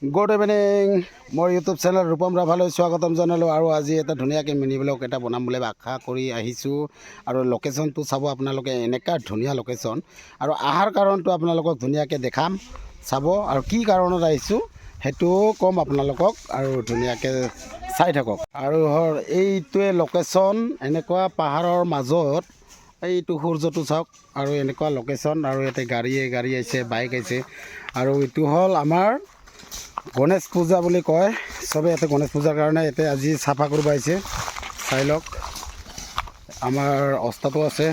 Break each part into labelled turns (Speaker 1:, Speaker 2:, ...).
Speaker 1: Good evening, মোৰ YouTube channel Rupam ৰাভালৈ স্বাগতম জনালোঁ। আৰু আজি এটা ধুনীয়াকৈ মিনি ব্লগ এটা বনাম বুলি আশা কৰি আহিছোঁ। আৰু লোকেশ্যনটো চাব আপোনালোকে, এনেকুৱা ধুনীয়া লোকেশ্যন। আৰু অহাৰ কাৰণটো আপোনালোকক ধুনীয়াকৈ দেখাম, চাব। আৰু কি কাৰণত আহিছোঁ সেইটোও ক'ম আপোনালোকক, আৰু ধুনীয়াকৈ চাই থাকক। আৰু এইটোৱে লোকেশ্যন, এনেকুৱা পাহাৰৰ মাজত এইটো সূৰ্যটো চাওক। আৰু এনেকুৱা লোকেশ্যন, আৰু ইয়াতে গাড়ীয়ে গাড়ী আহিছে, বাইক আহিছে। আৰু এইটো হ'ল আমাৰ গণেশ পূজা বুলি কয় চবে। ইয়াতে গণেশ পূজাৰ কাৰণে ইয়াতে আজি চাফা কৰিব আহিছে। চাই লওক, আমাৰ অস্তাতো আছে,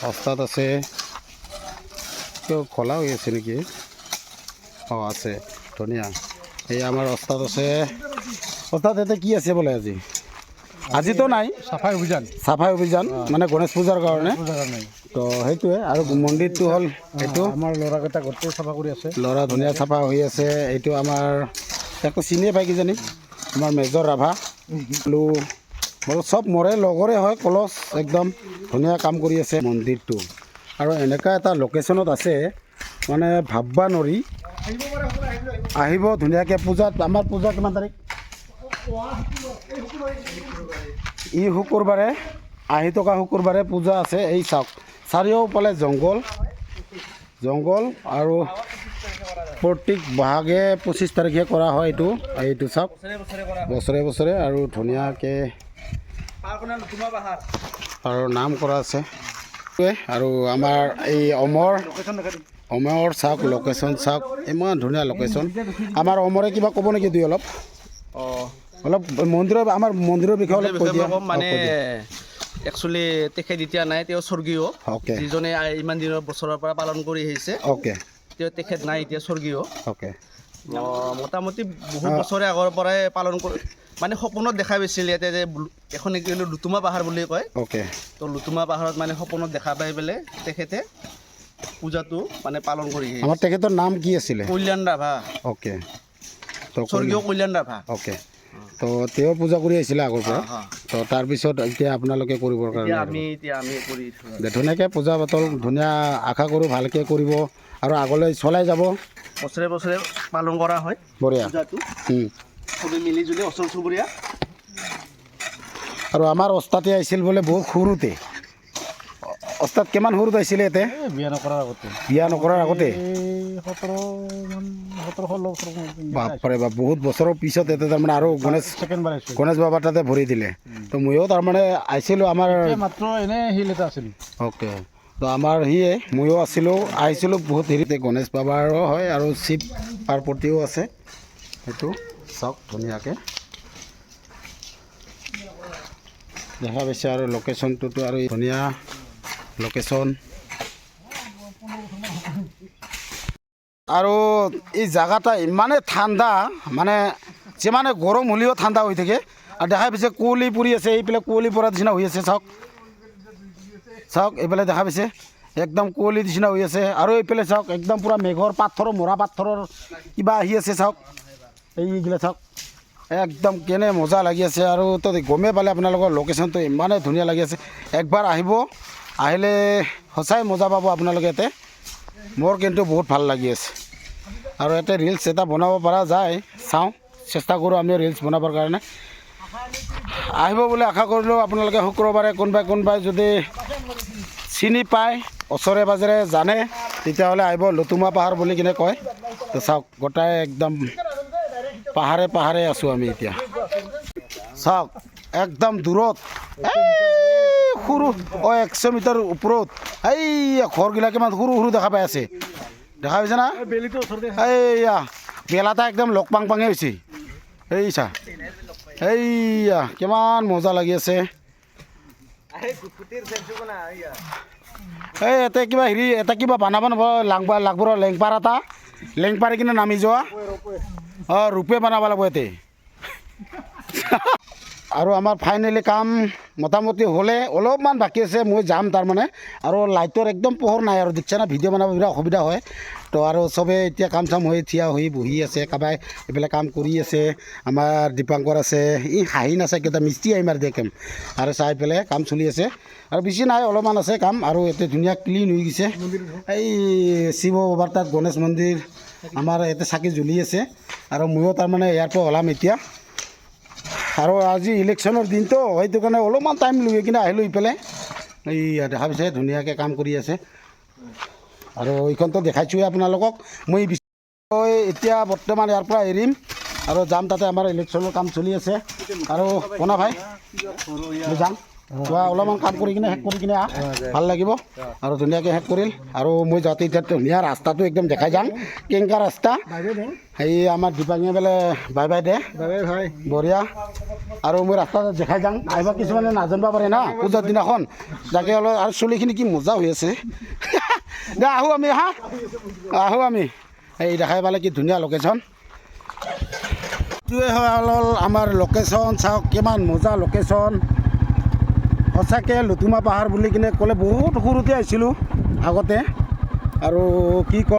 Speaker 1: অস্তাত আছে। কিয় খোলা হৈ আছে নেকি? অঁ, আছে, ধুনীয়া। এই আমাৰ অস্তাত আছে। অস্তাত ইয়াতে কি আছে বোলে আজি? আজিতো নাই।
Speaker 2: চাফাই অভিযান।
Speaker 1: চাফাই অভিযান, মানে গণেশ পূজাৰ কাৰণে।
Speaker 2: পূজাৰ কাৰণে।
Speaker 1: তো সেইটোৱে। আৰু মন্দিৰটো হ'ল এইটো।
Speaker 2: আমাৰ ল'ৰাকেইটা গোটেই চাফা কৰি আছে।
Speaker 1: ল'ৰা ধুনীয়া চাফা হৈ আছে। এইটো আমাৰ, তাকো চিনিয়ে পাই কিজানি, আমাৰ মেজৰ ৰাভা লু মোৰ চব মোৰে লগৰে হয়, কলচ একদম ধুনীয়া কাম কৰি আছে। মন্দিৰটো আৰু এনেকুৱা এটা লোকেশ্যনত আছে, মানে ভাববা নৰি। আহিব ধুনীয়াকৈ পূজাত। আমাৰ পূজা কিমান তাৰিখ? ই শুকুৰবাৰে, আহি থকা শুকুৰবাৰে পূজা আছে। এই চাওক, চাৰিওফালে জংঘল জংঘল। আৰু প্ৰত্যেক বহাগে 25 তাৰিখে কৰা হয় এইটো। এইটো চাওক, বছৰে বছৰে। আৰু ধুনীয়াকৈ আৰু নাম কৰা আছে। আৰু আমাৰ এই অমৰ, অমৰ চাওক, লোকেশ্যন চাওক, ইমান ধুনীয়া লোকেশ্যন। আমাৰ অমৰে কিবা ক'ব নেকি দুই অলপ?
Speaker 3: অঁ।
Speaker 1: অলপ মন্দিৰৰ, আমাৰ মন্দিৰৰ বিষয়ে অলপ কৈ দিয়া।
Speaker 3: কম মানে
Speaker 1: অ, কৈ দিয়া।
Speaker 3: একচুৱেলি তেখেত এতিয়া নাই, তেওঁ স্বৰ্গীয়। যিজনে ইমান দিনৰ বছৰৰ পৰা পালন কৰি আহিছে, তেওঁ তেখেত নাই এতিয়া, স্বৰ্গীয়। মোটামুটি বহুত বছৰে আগৰ পৰাই পালন কৰি, মানে সপোনত দেখা পাইছিল ইয়াতে যে এখন কি লুতুমা পাহাৰ বুলি কয়। তো লুতুমা পাহাৰত মানে সপোনত দেখা পাই পেলাই তেখেতে পূজাটো মানে পালন কৰি আহিছে।
Speaker 1: আমাৰ তেখেতৰ নাম কি আছিলে?
Speaker 3: কল্যাণ ৰাভা।
Speaker 1: তো
Speaker 3: স্বৰ্গীয় কল্যাণ ৰাভা।
Speaker 1: অ'কে, তো তেওঁ পূজা কৰি আহিছিলে আগৰ পৰা। তো তাৰপিছত এতিয়া আপোনালোকে কৰিবৰ কাৰণে
Speaker 3: এতিয়া আমি কৰি আছোঁ।
Speaker 1: দে, ধুনীয়াকৈ পূজা পাতল ধুনীয়া, আশা কৰোঁ ভালকৈ কৰিব আৰু আগলৈ চলাই যাব।
Speaker 3: বছৰে বছৰে পালন কৰা হয় পূজাটো। চবে মিলি জুলি ওচৰ চুবুৰীয়া।
Speaker 1: আৰু আমাৰ অস্তাতে আহিছিল বোলে বহুত সৰুতে। অস্তাত কিমান সৰুতে আহিছিলে ইয়াতে?
Speaker 2: এই বিয়া নকৰাৰ আগতে।
Speaker 1: বিয়া নকৰাৰ আগতে।
Speaker 2: এই 17মান, 17 16 বছৰ।
Speaker 1: বাপৰে বাপ, বহুত বছৰৰ পিছত ইয়াতে তাৰমানে আৰু গণেশ
Speaker 2: ছেকেণ্ড বাৰ আহিছোঁ।
Speaker 1: গণেশ বাবাৰ তাতে ভৰি দিলে। তো ময়ো তাৰমানে আহিছিলোঁ আমাৰ
Speaker 2: এতিয়া মাত্ৰ এনে শিল এটা আছিল।
Speaker 1: অ'কে, তো আমাৰ সিয়ে ময়ো আছিলোঁ, আহিছিলোঁ বহুত হেৰিতে। গণেশ বাবাৰো হয় আৰু শিৱ পাৰ্বতীও আছে। সেইটো চাওক, ধুনীয়াকৈ দেখা পাইছে। আৰু লোকেশ্যনটোতো আৰু ধুনীয়া লোকেশ্যন। আৰু এই জাগাটা ইমানেই ঠাণ্ডা, মানে যিমানে গৰম হ'লেও ঠাণ্ডা হৈ থাকে। আৰু দেখা পাইছে কুঁৱলী পৰি আছে, এইফালে কুঁৱলী পৰা নিচিনা হৈ আছে। চাওক চাওক, এইফালে দেখা পাইছে একদম কুঁৱলী নিচিনা হৈ আছে। আৰু এইফালে চাওক, একদম পূৰা মেঘৰ পাথৰৰ মৰা পাথৰৰ কিবা আহি আছে। চাওক, এইগিলা চাওক, একদম কেনে মজা লাগি আছে। আৰু তো গমেই পালে আপোনালোকৰ, লোকেশ্যনটো ইমানেই ধুনীয়া লাগি আছে। একবাৰ আহিব, আহিলে সঁচাই মজা পাব আপোনালোকে ইয়াতে। মোৰ কিন্তু বহুত ভাল লাগি আছে। আৰু ইয়াতে ৰিলচ এটা বনাব পৰা যায়, চাওঁ, চেষ্টা কৰোঁ আমিও ৰিলচ বনাবৰ কাৰণে। আহিব বুলি আশা কৰিলোঁ আপোনালোকে শুক্ৰবাৰে। কোনোবাই কোনোবাই যদি চিনি পায়, ওচৰে পাজৰে জানে, তেতিয়াহ'লে আহিব। লুতুমা পাহাৰ বুলি কিনে কয়। তো চাওক, গোটাই একদম পাহাৰে পাহাৰে আছোঁ আমি এতিয়া। চাওক, একদম দূৰত, এই সৰু 100 মিটাৰ ওপৰত এই ঘৰগিলা কিমান সৰু সৰু দেখা পাই আছে। দেখা পাইছে না?
Speaker 2: বেলিটো ওচৰতে।
Speaker 1: এইয়া বেলাটা একদম লগ পাং পাঙে হৈছে। এই চা, এইয়া কিমান মজা লাগি আছে। এই ইয়াতে কিবা হেৰি এটা কিবা বনাব নব লাংবা লাগব, লেংপাৰ এটা লেং পাৰি কিনে নামি যোৱা। অঁ, ৰূপে বনাব লাগিব ইয়াতে। আৰু আমাৰ ফাইনেলি কাম মোটামুটি হ'লে, অলপমান বাকী আছে, মই যাম তাৰমানে। আৰু লাইটৰ একদম পোহৰ নাই আৰু দেখছা না, ভিডিঅ' বনাব বিৰাট অসুবিধা হয়। তো আৰু চবে এতিয়া কাম চাম হৈ থিয় হৈ বহি আছে, কাৰোবাই এইবিলাক কাম কৰি আছে। আমাৰ দীপাংকৰ আছে, ই হাঁহি নাছে কেইটা মিস্ত্ৰী আহি মাৰি দিয়ে কাম। আৰু চাই পেলাই কাম চলি আছে, আৰু বেছি নাই, অলপমান আছে কাম। আৰু ইয়াতে ধুনীয়া ক্লিন হৈ গৈছে। এই শিৱ বাবাৰ তাত গণেশ মন্দিৰ। আমাৰ ইয়াতে চাকি জ্বলি আছে আৰু ময়ো তাৰমানে ইয়াৰ পৰা ওলাম এতিয়া। আৰু আজি ইলেকশ্যনৰ দিনটো, সেইটো কাৰণে অলপমান টাইম লৈ কিনে আহিলোঁ ইফালে। এইয়া দেখা পাইছে, ধুনীয়াকৈ কাম কৰি আছে। আৰু এইখনতো দেখাইছোঁৱে আপোনালোকক মই। এতিয়া বৰ্তমান ইয়াৰ পৰা এৰিম আৰু যাম। তাতে আমাৰ ইলেকশ্যনৰ কাম চলি আছে। আৰু কোনা ভাই, মই যাম। যোৱা, অলপমান কাম কৰি কিনে শেষ কৰি কিনে আহ, ভাল লাগিব। আৰু ধুনীয়াকৈ শেষ কৰিল। আৰু মই যাওঁতে এতিয়া ধুনীয়া ৰাস্তাটো একদম দেখাই যাম, কেনেকুৱা ৰাস্তা। সেই আমাৰ দীপাঙে বোলে বাই বাই দে।
Speaker 2: ভাই।
Speaker 1: বঢ়িয়া। আৰু মই ৰাস্তাত দেখাই যাম, আহিব কিছুমানে নাজানিব পাৰে না পূজাৰ দিনাখন, তাকে অলপ। আৰু চুলিখিনি কি মজা হৈ আছে। দে, আহোঁ আমি। হা, আহোঁ আমি। এই দেখাই পালে, কি ধুনীয়া লোকেশ্যন। এইটোৱে হ'ল আমাৰ লোকেশ্যন। চাওক, কিমান মজা লোকেশ্যন। সঁচাকৈ লুতুমা পাহাৰ বুলি কিনে ক'লে, বহুত সৰুতে আহিছিলোঁ আগতে। আৰু কি কওঁ।